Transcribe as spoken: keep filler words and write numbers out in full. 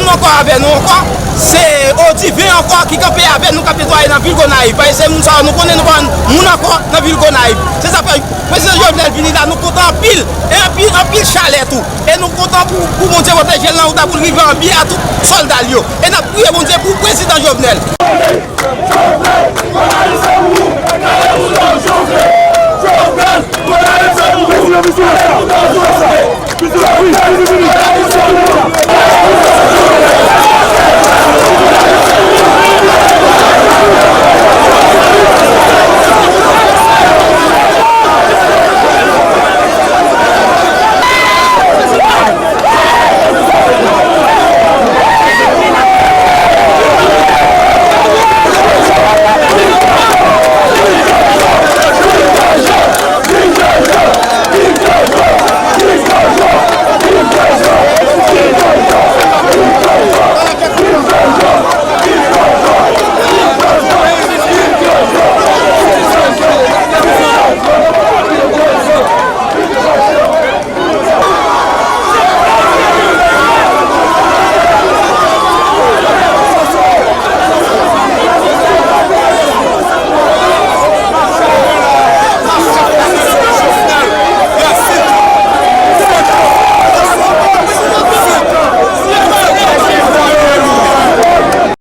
Ankò avè nou ankò, se Odiven ankò ki kanpe avè nou, k ap netwaye nan vil Gonayiv. Paske se moun sa yo nou konnen, nou pa moun ankò nan vil Gonayiv. Se sa fè prezidan Jovenel vini la, nou kontan anpil. E anpil, anpil chalè tou. E nou kontan pou, pou Bondye pwoteje l nan wout la, pou l rive an byen a tout sòlda l yo. E n ap priye Bondye pou prezidan Jovenel.